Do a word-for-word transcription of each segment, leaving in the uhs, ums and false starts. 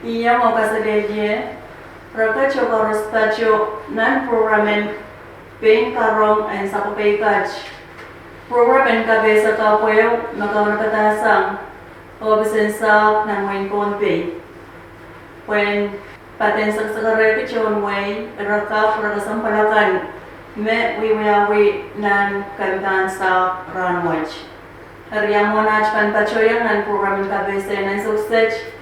Iang oh kaselehlie, re ket koaros pato nan program en pein karong en sapwekei kat. Program en kapehse kapweo me kaunopada sang ohpis en sahpw nan wehin Pohnpei. Pwehn patehng sakasakarehki tohn wehi, ire kapw, ire kesempwal akan me wiewiawi nan kempahn sahpw rahnwet. Eri ia mwomwen aht pahn patohiong nan program en kapehse nan ansou kiset?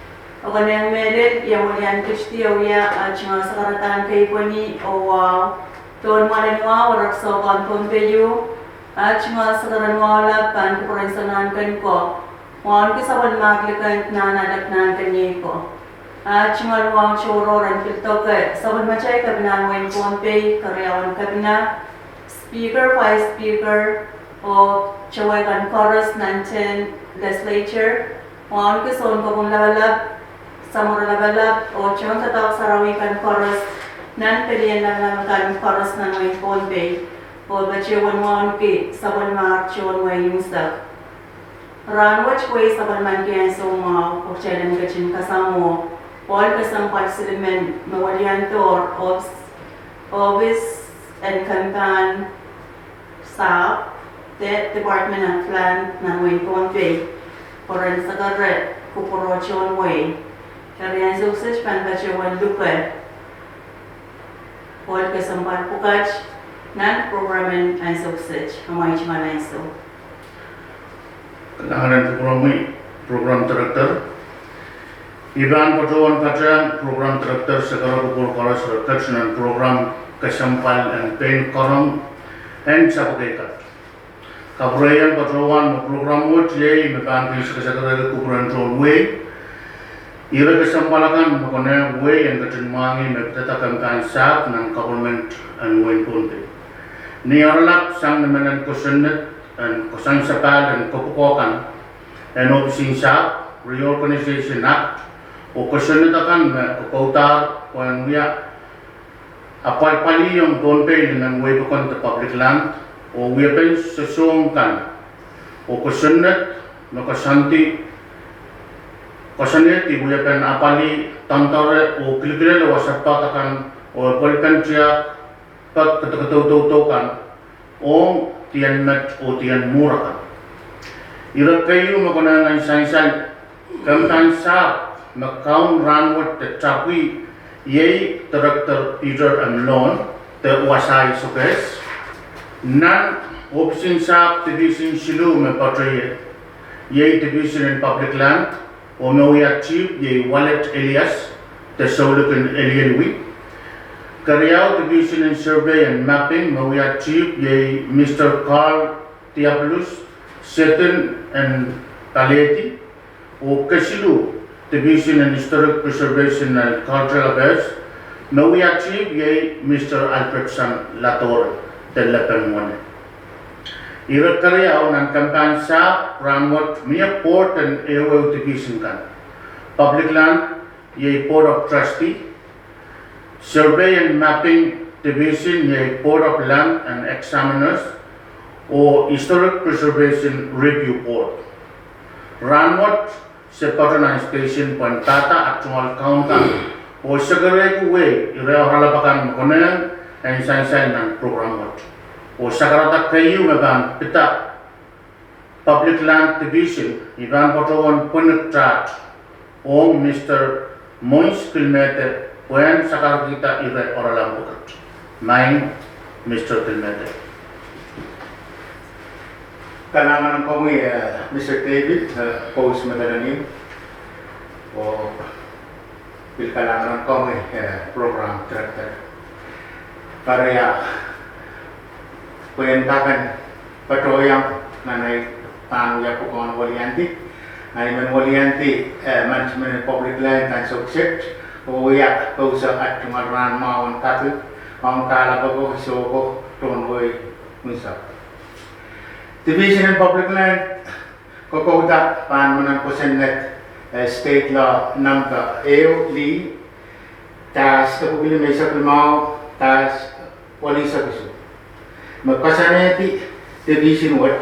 Okonehng mehlel, ia mwomwen aht ketido wia aht tungoal sakaradahn keipweni oh wahu, tohn mwalen wahu, ire kesempwal en Pohnpei, aht tungoal sakaradahn wahu lap pahn kupwuren Sounahn Kenko. Wauneki sapwellimatail kan nan aht lap nan keniei ko. Aht tungoal wahu tohrohr en pil doke sapwellimatail kepinahn wehin Pohnpei, keriaun kepina, Speaker, Vice Speaker, oh towe kan koaros nan tehn Legislature, wauneki sounkopwung lapalap, samworo lapalap, oh tohn doadoahk sarawi kan koaros nan pelien lamalam kan koaros nan wehin Pohnpei, oh patohwan wauneki sapwellimatail tohn wehi unsek. Rahnwet wehi sapwellimaniki ansou mwahu, oh kitail en ketin kasamwo ohl kesempwal silimen me weliandohr ohpis, ohpis en kempahn sahpw de Department of Land nan wehin Pohnpei, pwe ren sakare kupwuro tohn wehi. Eri ansou kiset pahn patohwan luke ohl kesempwal pwukat nan program en ansou kiset. Amwail tungoal ansou. Kalahngan en kupwuromwi, Program Director. I pahn patohwan patehng Program Director sakara kupwur koaros re ket nan program kesempwal en pein karong en sapwekei kat. Kapwureiong patohwan me program wet iei me pahn kin sakasakarehki kupwuren tohn wehi. Ire kesempwal akan me konehng wehi en ketin mwahngih me pidada kempahn sahpw nan government en wehin Pohnpei. Ni oaralap, sang ni mehn kosonned en koasoansapahl en kopwukoa kan en ohpis en sahpw, Reorganization Act, oh kosonned akan me kokoudahr pwehn wia apwalpwalih ong Pohnpei limen wehi pokon de public land, oh wiepen sosohng kan, oh kosonned me koasoandi, koasoanehdi wiepen apwalih doandoare oh kilkilel wasa pak akan, oh pwelpen tiahk pak kedokedoudoudo kan, ong dien met oh dien mwuhr akan. Ire keieu me konehng en sansal kempahn sahpw me kaun rahnwet de tapwi iei Director Peter M. Lon de wasa Sokehs. Nan ohpis en sahpw division siluh me patohier, iei Division en Public Land, oh me wia chief iei Walet Elias de Soulik en Elielwi. Keriau, Division en Survey and Mapping, me wia chief iei Mister Carl Diabulus, Seton en Kalehdi. Oh kesiluh, Division en Historic Preservation and Cultural Affairs, me wia chief iei Mister Albertson Ladore de Lepen Wene. Ire keriau nan kempahn sahpw rahnwet mie board en ehuehu division kan. Public Land iei Board of Trustee, Survey and Mapping Division iei Board of Land and Examiners, oh Historic Preservation Review Board. Rahnwet se pato nan station pwehn dahda aht tungoal kaun kan oh sakarehki wehi ire oaralap akan me konehng en sansal nan program wet. Oh sakarada keieu me pahn pidada Public Land Division, I pahn patohwan pwenikdaht ong Mister Moins Kilmede pwehn sakarkihda ire oaralap pwukat. Maing, Mister Kilmede. Kalahngan en komwi, eh, Mister David, eh, Kous Madolenihmw, oh pil kalahngan en komwi, eh, Program Director. Eri ia, pwehn kak en patohiong nan ei pahn wia pwukoahn weliandi, nan ei men weliandi, eh, Management en Public Land ansou kiset, oh wia kousoan aht tungoal rahn mwahu en kaping ong kahlap ako, iso ako, tohn wehi unsek. Division en Public Land kokouda pahn manaman kosonned, eh, State Law Number ehu lih, dahs duwepwiki limeisek limau, dahs welisek isuh, me koasoanehdi division wet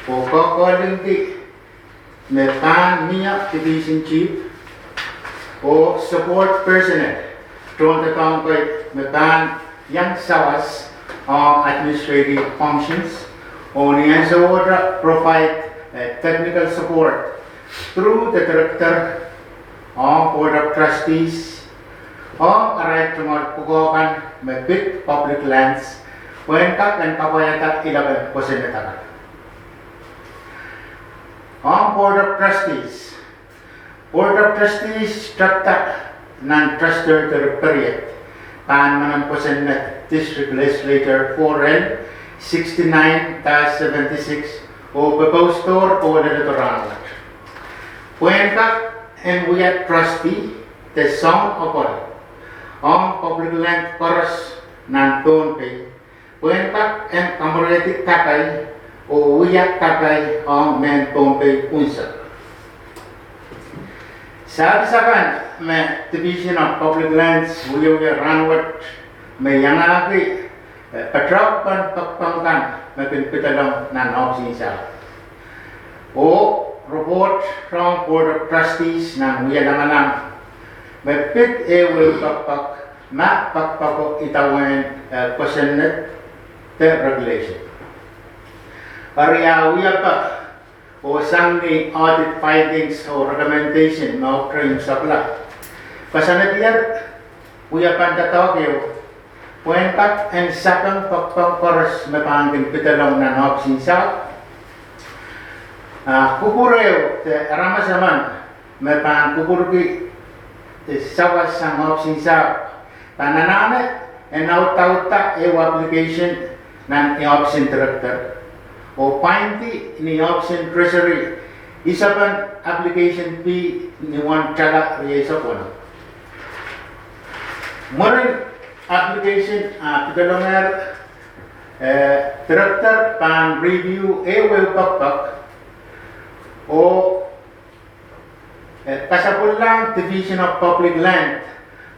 oh kokohlingdi me pahn mie division chief oh support personnel, tohndoadoahk me pahn iang sawas ong administrative functions, oh ni ansowohte provide technical support through the director ong Board of Trustees ong arail tungoal pwukoa kan me pid public lands pwehn kak en kapwaiada ilok en kosonned akan ong Board of Trustees. Board of Trustees tepda nan Trust Territory period pahn manaman kosonned District Legislature four L sixty-nine dash seventy-six oh proposed or oh leledo rahnwet pwehn kak en wia trustee de soang apwal ong public land koaros nan Pohnpei pwehn kak en kamwerehdi kapai oh wia kapai ong mehn Pohnpei unsek. Sahpis akan me Division of Public Lands wiewia rahnwet me iangahki patohwan pokpok kan me kin pedolong nan ohpis in sahpw oh report rong Board of Trustees nan Wia Lamalam me pid ehu ehu pokpok ma pokpoko idawehn kosonned de regulation. Eri ah wia pek oh sang ni audit findings oh recommendation me ohpte imwisekla, koasoanedier wia pahn doadoahk ehu pwehn kak en sapeng pokpok koaros me pahn kin pedolong nan ohpis in sahpw, ah kupwur ehu de aramas emen me pahn kupwurki sawas sang ohpis in sahpw pahn anahne en audaudla ehu application nan ohpis in director oh pwaindi ni ohpis in Treasury isepen application fee ni wen tala rieisek weno. Mwurin application ah pedolongehr, director pahn review ehu ehu pokpok oh kasapwilahng Division of Public Land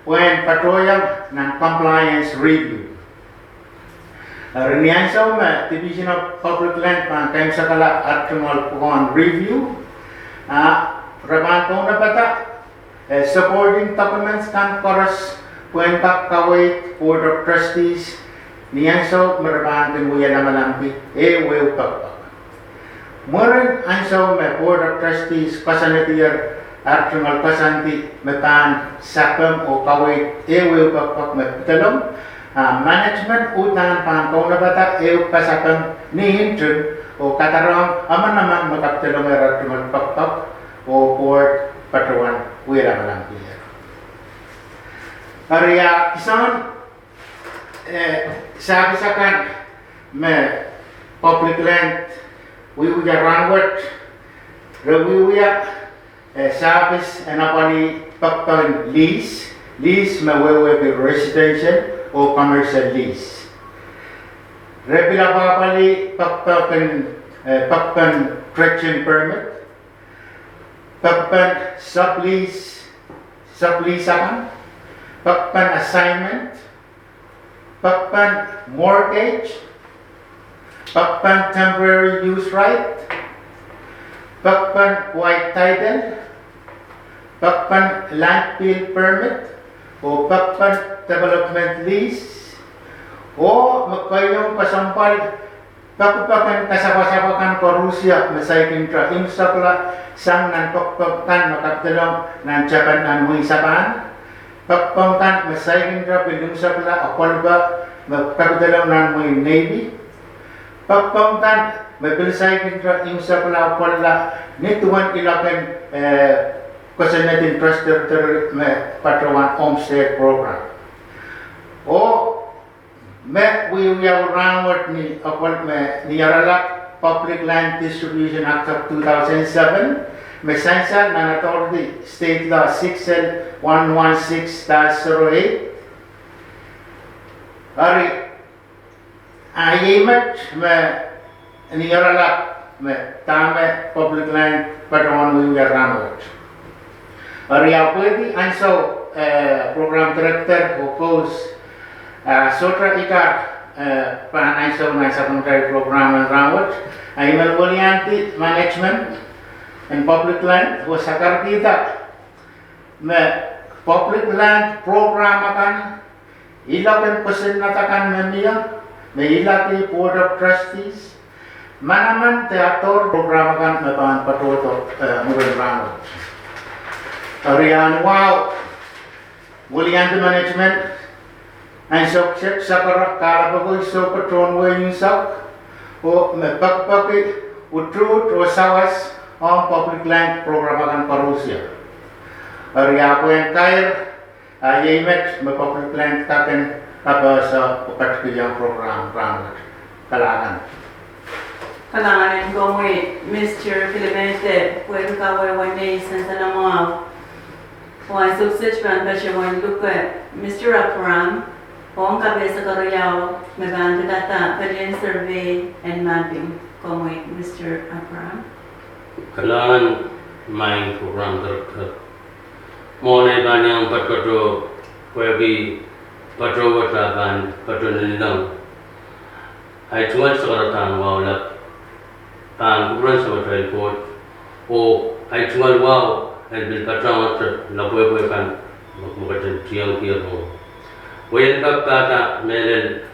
pwehn patohiong nan compliance review. Eri ni ansou me Division of Public Land pahn kaimwisekala ar tungoal pwukoahn review, ah re pahn kaunopada supporting documents kan koaros pwehn kak kaweid Board of Trustees ni ansou me re pahn kin wia lamalamki ehu ehu pokpok. Mwurin ansou me Board of Trustees koasoanedier ar tungoal koasoandi me pahn sapeng oh kaweid ehu ehu pokpok me pedolong, ah management uhdahn pahn kaunopada ehu pasapeng ni nting oh kadarohng emen emen me kapedolongehr ar tungoal pokpok oh board patohwan wia lamalamkier. Eri ah kisaun sahpis akan me public land wiewia rahnwet, re wiewia sahpis en apwalih pokpoken lease, lease me wehwehki residential oh commercial lease. Re pil apwalih pokpoken, pokpen dredging permit, pokpen sublease, sublease akan, pokpen assignment, pokpen mortgage, pokpen temporary use right, pokpen quiet title, pokpen land bill permit, oh pokpen development lease, oh me keiong kesempwal pokpoken kasapwasapw akan koaros me saikinte imwisekla sang nan pokpok kan me kapedolong nan Japan nan mwehin Japan, pokpok kan me saikinte pil imwisekla apwalipe me kapedolong nan mwehin Navy, pokpok kan me pil saikinte imwisekla apwalila ni duwen ilok en kosonned en Trust Territory me patohwan Homestead Program. Oh me wiewia rahnwet ni oaralap Public Land Distribution Act of two thousand seven me sansal nan Authority State Law six L one one six dash zero eight. Eri ah iei met me ni oaralap me dahme public land patohwan wiewia rahnwet. Eri ah pwehki ansou program director oh kous sohte idar pahn ansou nan sapwungarail program en rahnwet, I men weliandi management en public land oh sakarkihda me Public Land Program akan, ilok en kosonned akan me mie, me ilahdi Board of Trustees manaman de authority program akan me pahn patohdo, eh, mwurin rahnwet. Eri ahi wahu, weliandi management, ansou kiset, sakaradahn kalapw ko, sohte patohwan wehin Sauk, oh me pekipeki utuht oh sawas ong Public Land Program akan koaros. Eri ahpw en kair, ah, iei met me Public Land kak en kapehse oh ketikihong program rahnwet. Kalahngan. Kalahngan en komwi, Mister Kilimete, pwehki kawehwe nei sansalohng wahu. Oh ansou kiset pahn patohwan luke Mister Abraham ong kapehse keriau me pahn pidada pelien survey and mapping. Komwi, Mister Abraham. Kalahngan, Maing Program Director. Mwohn ei pahn iang patopato, pwehki patohwan pahn patohwan lilong. Ahi tungoal sakaradahn wahu lap pahn kupwuren Samatail Koht, oh ahi tungoal wahu en pil patohwanohte lapwehpwe kan me, me ketin tiongkihong. Wehin kak pahda mehlel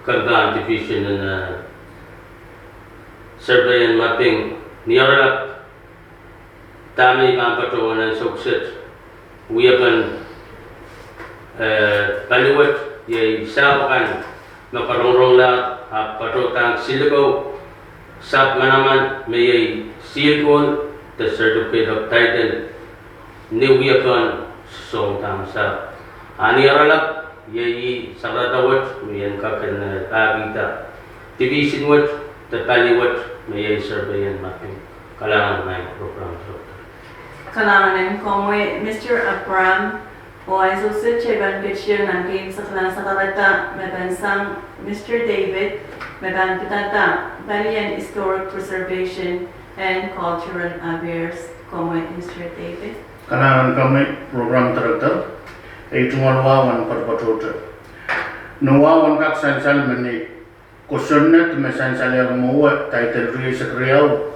kempahn division en, eh, survey and mapping, ni oaralap dahme I pahn patohwan ansou kiset, wiepen, eh, pali wet, iei sahpw akan me karongarongehlahr, ahpw patohdahr silikau sahpw manaman me iei seal kon de certificate of title ni wiepen sounpar sahpw. A ni oaralap, iei ih sakarada wet me I en kak en, eh, pahkihda division wet de pali wet me iei survey and mapping. Kalahngan, Maing Program Director. Kalahngan en komwi, Mister Abraham. Oh ansou kiset I pahn ketin iang nan keimwseklahn sakarada me pahn sang Mister David, me pahn pidada pelien historic preservation and cultural affairs. Komwi, Mister David. Kalahngan en komwi, Program Director. Ei tungoal wahu en patopato. Ni wahu en kak sansal me ni kosonned me sansal iang mwowe title rieisek riau,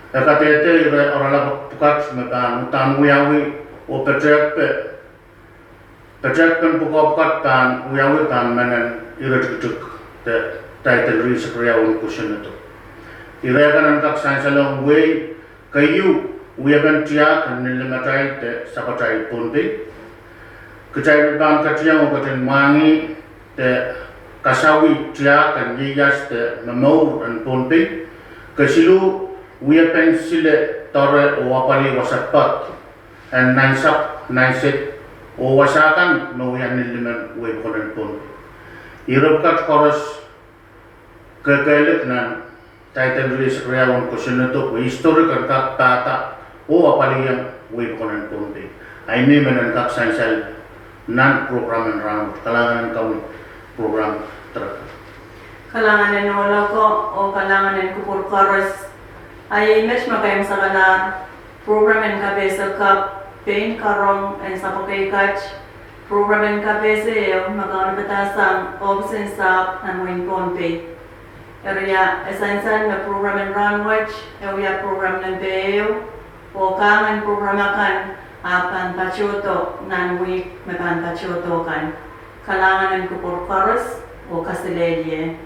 e kadehde ire oaralap pwukat me pahn uhdahn wiawi oh petehkpe, petehkpen pwukoa pwukat pahn wiawi pahn menen ire tikitik de title rieisek riau en kosonnedo. Ire kan en kak sansalohng wehi, keieu, wiepen tiahk en nillimatail de sapwatail Pohnpei. Kitail pahn ketieng oh ketin mwahngih de kasawih tiahk en ieias de momour en Pohnpei. Kesiluh, wiepen sile, doare oh apwalih wasa pek en nansapw, nansed oh wasa kan me wia nillimen wehi pokon en Pohnpei. Ire pwukat koaros kekehlek nan title rieisek riau en kosonnedo pwe historic en kak pahda oh apwaliong wehi pokon en Pohnpei. Ahi me I men en kak sansal nan program en rahnwet. Kalahngan en komwi, Program Director. Kalahngan en ohloko oh kalahngan en kupwur koaros. Ahi met me keimwseklahr, program en kapehse kapw, pein karong en sapwkei kat, program en kapehse ehu me kaunopada sang ohpis en sahpw nan wehin Pohnpei. Eri e sansal me program en rahnwet e wia program nempe ehu, oh kahngen program akan ahpw pahn patohdo nan wihk me pahn patohdo kan. Kalahngan en kupwur koaros oh kaselehlie.